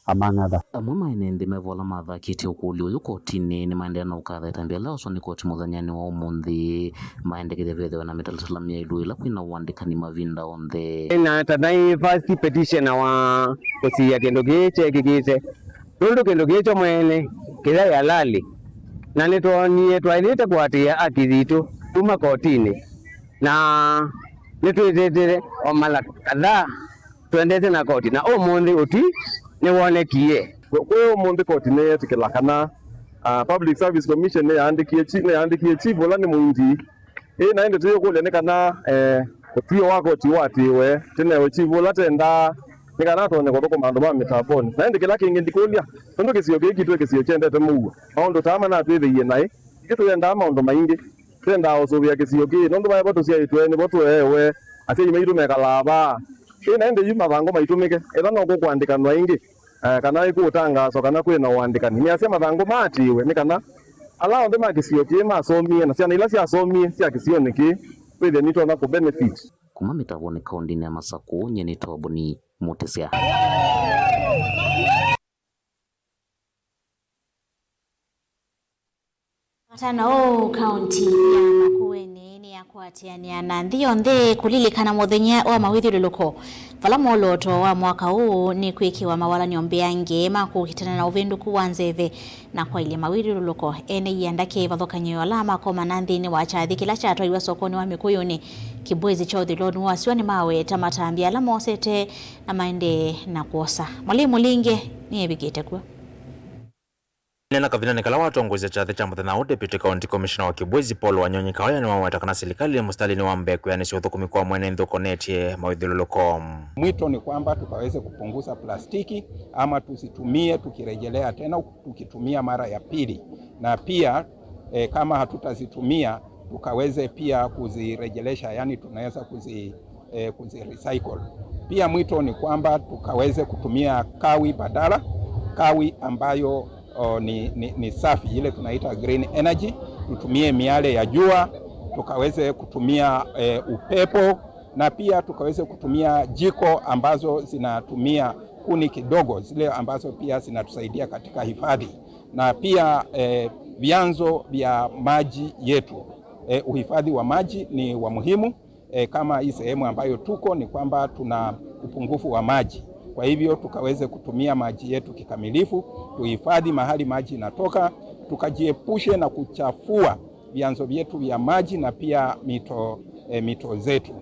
among others. Amwe ma ene nthĩ mevo ala mathakĩtye ũkũlyo ũyũ kotinĩ nĩmaendeea na ũkatha ĩtambya yĩla yoswa nĩ koti mũthenyanĩ wa ũmũnthĩ, maendekethya vethĩwe na mĩtalatala myaĩlu ĩla kwĩna ũandĩkani mavinda onthe. Na ta naĩ first petitioner wa kũsiĩa kĩndũ kĩĩ kyekĩkĩte, nũndũ kĩndũ kĩĩ kyo mwene kĩyaĩ halali, na nĩtwoonie twaĩlĩte kũatĩĩa haki yitũ kuma kotinĩ, na nĩtwĩtĩtĩe o mala kadhaa tũendete na koti, na ũmũnthĩ ũtwi nĩwonekie. Kwĩ ũmũnthĩ koti nĩyetĩkĩla kana, ah, Public Service Commission nĩyaandĩkie chi-, nĩyaandĩkie chief ũla nĩ mũingii. Ĩĩ, na ĩndĩ tũyũkũlya nĩ kana, eh, ũtw'ĩo wa koti ũatĩĩwe, tũnewe chief ũla twendaa nĩ kana atonye kũthũkũma andũ ma Mitaboni. Na ĩndĩ kĩla kĩngĩ ndikũlya, nũndũ kĩsio kĩĩ kitũ nĩ kĩsio kyendete mũuo, maũndũ ta aa manatwĩthĩie naĩ, ithyĩ tũyendaa maũndũ maingĩ. Twendaa ũsũvĩa kĩsio kĩĩ, nũndũ vaĩ vo tũsyaĩtwe, nĩvo tũeewe, asyai maitũ mekalaa vaa. Ĩĩ, na ĩndĩ yu mathangũ maitũmĩke, ethĩwa no kũkũandĩkanwa ĩngĩ, eh, kana ĩkũũtangaaswa kana kwĩ na ũandĩkani, nĩasya mathangũ maatĩĩwe, nĩ kana ala onthe ma kĩsio kĩĩ masomie, na syana ila syasomie sya kĩsionĩ kĩĩ, kwĩthĩa nitonya kũ benefit. Kuma Mĩtavonĩ kaũndĩnĩ ya Masakũ, nyie nĩ Toboni Mũtĩsya. Atana ũũ, kaunti ya Makueni nĩyakwatĩanĩa na nthĩ yonthe kũlilikana mũthenya wa mawĩthyũlũlũko, vala mwolooto wa mwaka ũũ nĩ kwĩkĩwa mawalany'o mbeange ma kũkitana na ũvĩndũku wa nzeve na kwaĩlya mawĩthyũlũlũko. Ene ianda kĩvathũkany'o ala makomana nthĩnĩ wa kyathĩ kĩla kyatwaiwe sokonĩ wa Mĩkũyũnĩ, Kĩbwezi kya ũthilo nĩwasya nĩmaweta matambya ala mosete na maendee na kwosa. Mwalei Mũlinge nĩevikĩte kw'o. Nena kavindanĩ kala watongoesya kyathĩ kya mũthenya ũũ, Deputy County Commissioner wa Kibwezi, Paul Wanyonyi Kawaya, nĩwaweta kana silikalĩ ĩ mũsitalĩnĩ wa mbee kwĩanĩsya ũthũkũmi kwa mwene nthĩ ũkonetye mawĩthyũlũlũko. Mwito ni kwamba tukaweze kupunguza plastiki ama tusitumie tukirejelea tena, tukitumia mara ya pili, na pia, eh, kama hatutazitumia tukaweze pia kuzirejelesha, yani tunaweza kuzi eh, kuzirecycle. Pia mwito ni kwamba tukaweze kutumia kawi badala, kawi ambayo, o, ni, ni, ni safi, ile tunaita green energy. Tutumie miale ya jua, tukaweze kutumia, eh, upepo, na pia tukaweze kutumia jiko ambazo zinatumia kuni kidogo, zile ambazo pia zinatusaidia katika hifadhi. Na pia, eh, vyanzo vya maji yetu. Eh, uhifadhi wa maji ni wa muhimu. E, kama hii sehemu ambayo tuko ni kwamba tuna upungufu wa maji. Kwa hivyo tukaweze kutumia maji yetu kikamilifu, tuhifadhi mahali maji inatoka, tukajiepushe na kuchafua vyanzo vyetu vya maji na pia mito, e, mito zetu.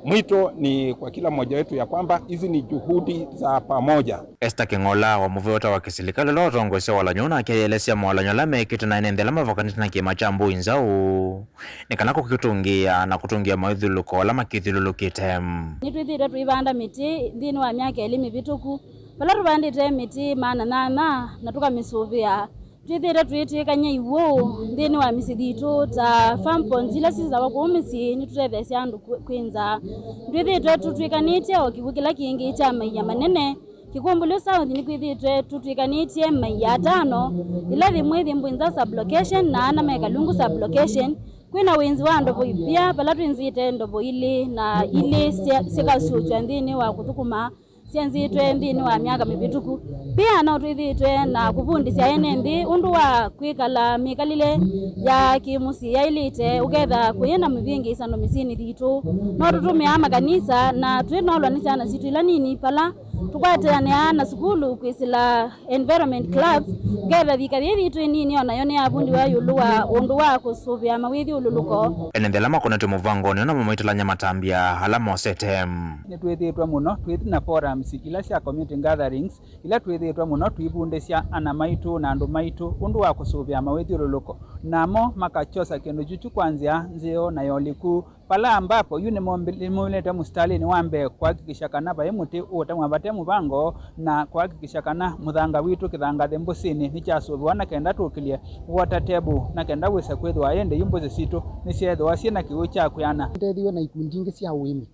Mwito ni kwa kila mmoja wetu ya kwamba hizi ni juhudi za pamoja. Esther Kĩng'ola, wa mũvĩota wa kĩsilikalĩ ũla ũtongoesya walany'o, nake aelesya mawalany'o ala mekĩtwe na ene nthĩ ala mavakanĩte na kĩama kya Mbũi Nzaũ. Nĩ kana kũkĩtũngĩĩa na kũtũngĩĩa mawĩthyũlũlũko ala makĩthyũlũlũkĩte. Nĩtwĩthĩĩtwe tũivanda mĩtĩ nthĩnĩ wa myaka ĩlĩ mĩvĩtũku, vala tũvandĩte mĩtĩ maana nyanya na tũkamĩsũvĩa. Twĩthĩĩtwe tũitw'ĩkany'a iw'ũ nthĩnĩ wa mĩsyĩ yitũ, ta farm ponds ila syĩthĩawa kũu mĩsyĩ nĩtũtetheesya andũ kwĩ, kwĩ nzaa. Twĩthĩĩtwe tũtw'ĩkanĩtye o kĩw'ũ kĩla kĩngĩ kya maia manene. Kĩkũmbũlyo South nĩkwĩthĩĩtwe tũtw'ĩkanĩtye maia atano, ĩla yĩmwe yĩ Mbũi Nzaũ sub-location na ana me Kalungu sub-location. Kwĩna wĩnzi wa ndovo ivia, vala twĩnzĩte ndovo ilĩ na ilĩ sya-, syĩkasyũkya nthĩnĩ wa kũthũkũma syenzĩtwe nthĩnĩ wa myaka mĩvĩtũku. Pia no twĩthĩĩtwe na kũvundĩsya ene nthĩ ũndũ wa kwĩkala mĩkalĩle ya kĩ-mũsyĩ yaĩlĩte, ũketha kũyĩ na mĩvĩngĩĩsano mĩsyĩnĩ yitũ. No tũtũmĩaa makanisa na twĩnolwa nĩ syana sitũ ila nini vala tũkwatanĩaa na sukulu kwĩsĩla environment clubs, ngetha thikali yitũ ĩnini o nayo nĩyavundiwa ĩũlũ wa ũndũ wa kũsũvĩa mawĩthyũlũlũko. Ene nthĩ ala makonetwe mũvangonĩ ũno mamaitalany'a matambya ala mosete. Nĩtwĩthĩĩtwe mũno twĩthi na forums ila sya community gatherings, ila twĩthĩĩtwe mũno tũivundĩsya ana maitũ na andũ maitũ ũndũ wa kũsũvĩa mawĩthyũlũlũko, namo makakyosa kĩndũ kyu kyu kwa nzĩa nzeo na ya ũliku. Vala ambapo yu nĩmombi-, nĩmomĩlĩte mũsitalĩnĩ wa mbee kũhakikisha kana vai mũtĩ ũũtemwa vate mũvango na kũhakikisha kana mũthanga witũ kĩthangathĩ mbũsĩnĩ nĩkyasũvĩwa na kenda tũkĩlye water table na kenda wĩse kwĩthĩwa ĩndĩ yu mbũsĩ sitũ nĩsyeethĩwa syĩ na kĩw'ũ kya kwĩana. Nĩtũteethĩiwe na ikundi ingĩ sya ũĩmi,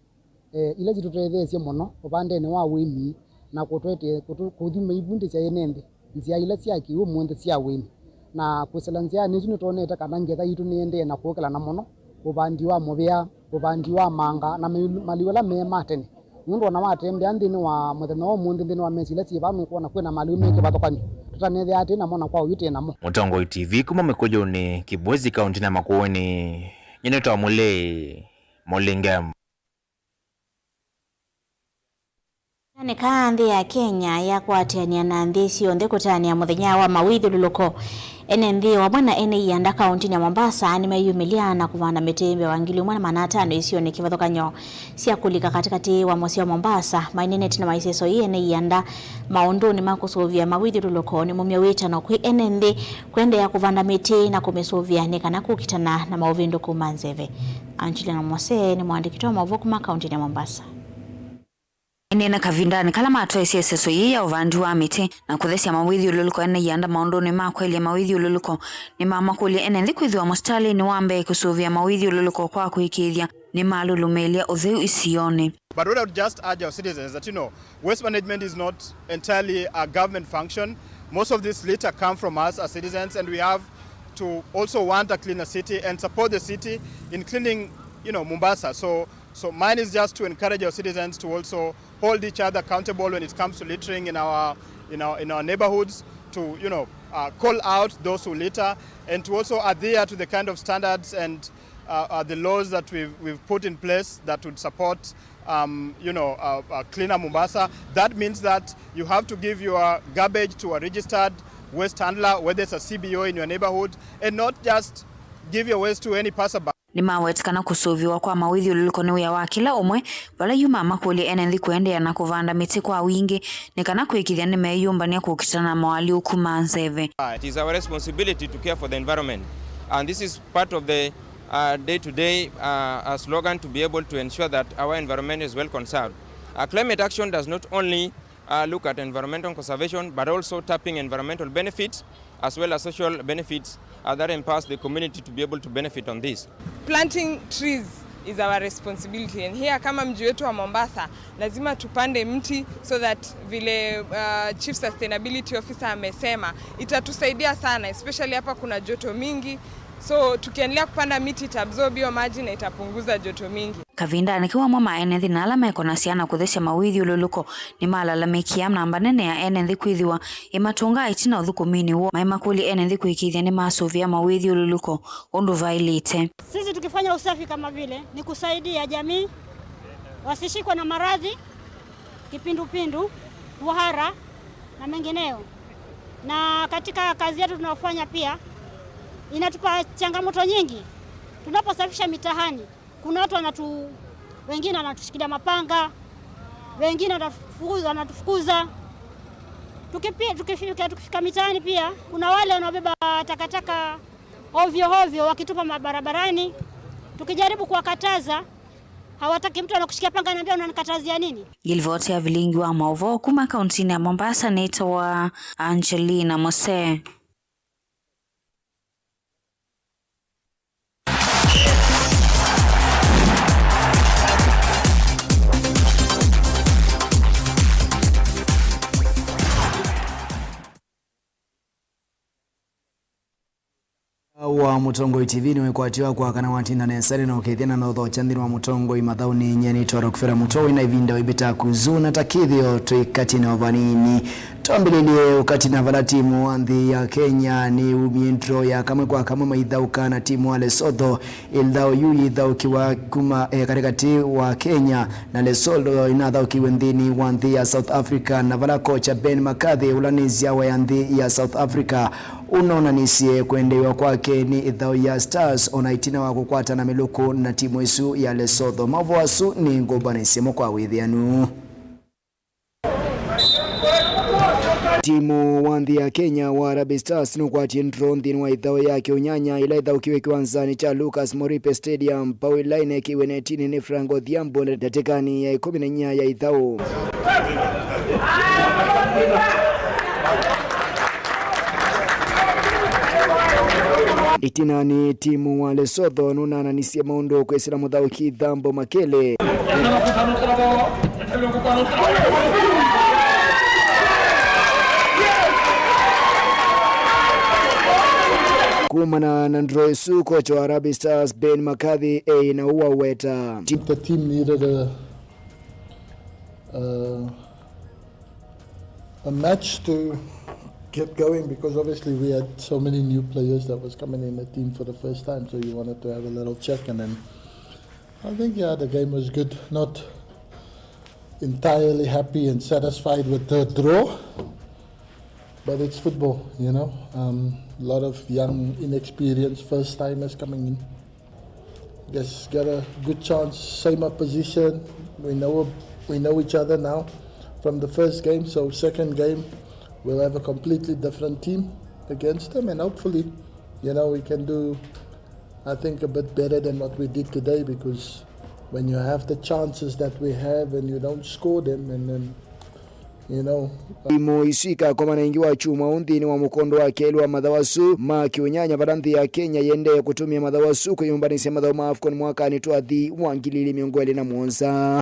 eh, ila syĩtũtetheesye mũno ũvandenĩ wa ũĩmi na kũtwete-, kũtũ-, kũthi maivundĩsya ene nthĩ nzĩa ila sya kĩũmũnthĩ sya ũĩmi. Na kwĩsĩla nzĩanĩ isu nĩtwonete kana ngetha yitũ nĩendee na kũkĩlana mũno, ũvandi wa mũvĩa, ũvandi wa manga, na maliu-, maliu ala me ma tene. Nũndũ ona watembea nthĩnĩ wa mũthenya wa ũmũnthĩ, nthĩnĩ wa mesi ila syĩ vaa, nũkwona kwĩna maliu me kĩvathũkany'o. Tũtanethĩa atĩ namo na kwa ũyu twĩ namo. Mũtongoi T V kuma Mĩkũyũnĩ, Kibwezi, kaũntĩnĩ ya Makueni, nyie nĩtawa Mũlĩi Mũlinge. Nĩ kana nthĩ ya Kenya yakwatĩanĩa na nthĩ syonthe kũtanĩa mũthenya wa mawĩthyũlũlũko, ene nthĩ o vamwe na ene ianda kaũntĩnĩ ya Mombasa nĩmeyumĩlya na kũvanda mĩtĩ mbee wa ngili ĩmwe na maana atano isionĩ kĩvathũkany'o sya kũlika katĩkatĩ wa mũsyĩ wa Mombasa. Maineenete na maiseso ii ene ianda maũndũnĩ ma kũsũvĩa mawĩthyũlũlũko nĩmaumya wĩtano kwĩ ene nthĩ kũendeea kũvanda mĩtĩ na kũmĩsũvĩa nĩ kana kũkitana na maũvĩndũku ma nzeve. Angelina Mose nĩ mũandĩki wa maũvoo kuma kaũntĩnĩ ya Mombasa. Aineena kavindanĩ kala matwaĩsye ĩseso yĩĩ ya ũvandi wa mĩtĩ na kũthesya mawĩthyũlũlũko ene ianda maũndũnĩ ma kũelya mawĩthyũlũlũko, nĩmamakũlya ene nthĩ kwĩthĩwa mũsitalĩnĩ wa mbee kũsũvĩa mawĩthyũlũlũko kwa kũĩkĩĩthya nĩmalũlũmĩĩlya ũtheu isionĩ. But what I would just urge our citizens that, you know, waste management is not entirely a government function. Most of this litter come from us as citizens, and we have to also want a cleaner city and support the city in cleaning, you know, Mombasa. So So mine is just to encourage our citizens to also hold each other accountable when it comes to littering in our, in our, in our neighborhoods, to, you know, uh, call out those who litter, and to also adhere to the kind of standards and, uh, uh, the laws that we've, we've put in place that would support, um, you know, uh, uh, cleaner Mombasa. That means that you have to give your garbage to a registered waste handler, whether it's a C B O in your neighborhood, and not just give your waste to any passerby. Nĩmaweta kana kũsũvĩwa kwa mawĩthyũlũlũko nĩ wĩa wa kĩla ũmwe, vala yu mamakũlya ene nthĩ kũendeea na kũvanda mĩtĩ kwa wingĩ nĩ kana kũĩkĩĩthya nĩmeyũmbany'a kũkitana na moalyũku ma nzeve. Uh, it is our responsibility to care for the environment, and this is part of the, uh, day-to-day, uh, uh, slogan to be able to ensure that our environment is well conserved. Uh, climate action does not only, uh, look at environmental conservation, but also tapping environmental benefits as well as social benefits, uh, that empowers the community to be able to benefit on this. Planting trees is our responsibility, and here, kama mji wetu wa Mombasa, lazima tupande mti so that vile, uh, Chief Sustainability Officer amesema, itatusaidia sana, especially hapa kuna joto mingi. So tukiendelea kupanda miti, ita absorb hiyo maji na itapunguza joto mingi. Kavindanĩ kau, amwe ma ene nthĩ na ala mekonasya na kũthesya mawĩthyũlũlũko nĩmalalamĩkĩa namba nene ya ene nthĩ kwĩthĩwa ĩmatũngaa ĩtina ũthũkũminĩ woo. Maimakũlya ene nthĩ kũĩkĩĩthya nĩmasũvĩa mawĩthyũlũlũko ũndũ vaĩlĩte. Sisi tukifanya usafi kama vile ni kusaidia jamii wasishikwe na maradhi, kipindupindu, kuhara na mengineyo. Na katika kazi yetu tunayofanya pia inatupa changamoto nyingi. Tunaposafisha mitaani, kuna watu wanatu-, wengine wanatushikilia mapanga, wengine wanatufukuza, wanatufukuza. Tukipi-, tukifika, tukifika mitaani pia, kuna wale wanaobeba takataka ovyo ovyo wakitupa mabarabarani. Tukijaribu kuwakataza, hawataki. Mtu anakushikia panga, anaambia, "Unanikatazia nini?" Ngilivoti ya vilingi wa maũvoo kuma kauntinĩ ya Mombasa nĩtawa Angelina Mose. Wa Mũtongoi T V nĩ wĩkwatyo wakwa kana watinda nesa nĩ na ũkethya na nothokya nthĩnĩ wa Mũtongoi mathaũnĩ. Nyie nĩtwa Rockefeller Mũtongoi na ĩvinda wĩvĩta kuzu na ta kĩthĩo twĩkatĩ na vanini. Twambĩlĩlye ũkatĩ na vala timu wa nthĩ ya Kenya nĩ umie draw ya kamwe kwa kamwe maithaũka na timu wa Lesotho. Ĩthaũ yu yĩthaũkiwa kuma eh, katĩkatĩ wa Kenya na Lesotho inathaũkiwe nthĩnĩ wa nthĩ ya South Africa, na vala kocha Ben McCarthy ũla nĩ nzyawa ya nthĩ ya South Africa ũnonanisye kwendeew'a kwake nĩ ĩthaũ ya Stars ona ĩtina wa kũkwatana mĩlũkũ na timu ĩsu ya Lesotho. Maũvoo asu nĩ ngũmbanĩsye mo kwa wĩthĩanu. Timu wa nthĩ ya Kenya wa Harambee Stars nũkwatie draw nthĩnĩ wa ĩthaũ ya kĩũnyanya ĩla ĩthaũkiwe kĩwanzanĩ kya Lucas Moripe Stadium. Pau ĩla ĩnekiwe netinĩ nĩ Frank Odhiambo ndatĩkanĩ ya ĩkũmi na inya ya ĩthaũ. Ĩtinanĩ, timu wa Lesotho nũnananisye maũndũ kwĩsĩla mũthaũki Thambo Makele. Kumana na draw ĩsu, kocha wa Harambee Stars Ben McCarthy e na ũwaweta. The team needed a, a, a match to get going, because obviously we had so many new players that was coming in the team for the first time, so you wanted to have a little check, and then I think, yeah, the game was good. Not entirely happy and satisfied with the draw, but it's football, you know. Um, a lot of young, inexperienced first timers coming in. Just got a good chance, same opposition. We know we know each other now from the first game. So second game, we'll have a completely different team against them, and hopefully, you know, we can do, I think, a bit better than what we did today, because when you have the chances that we have and you don't score them, and then, you know. Timu isu ikakomana ĩngĩ wa kyumwa ũũ nthĩnĩ wa mũkondo wa kelĩ wa mathaũ asu ma kĩũnyanya, vala nthĩ ya Kenya yĩendee kũtũmĩa mathaũ asu kwĩyũmbanĩsya mathaũ ma AFCON mwakanĩ twathi wa ngili ilĩ mĩongo ĩlĩ na mũonza.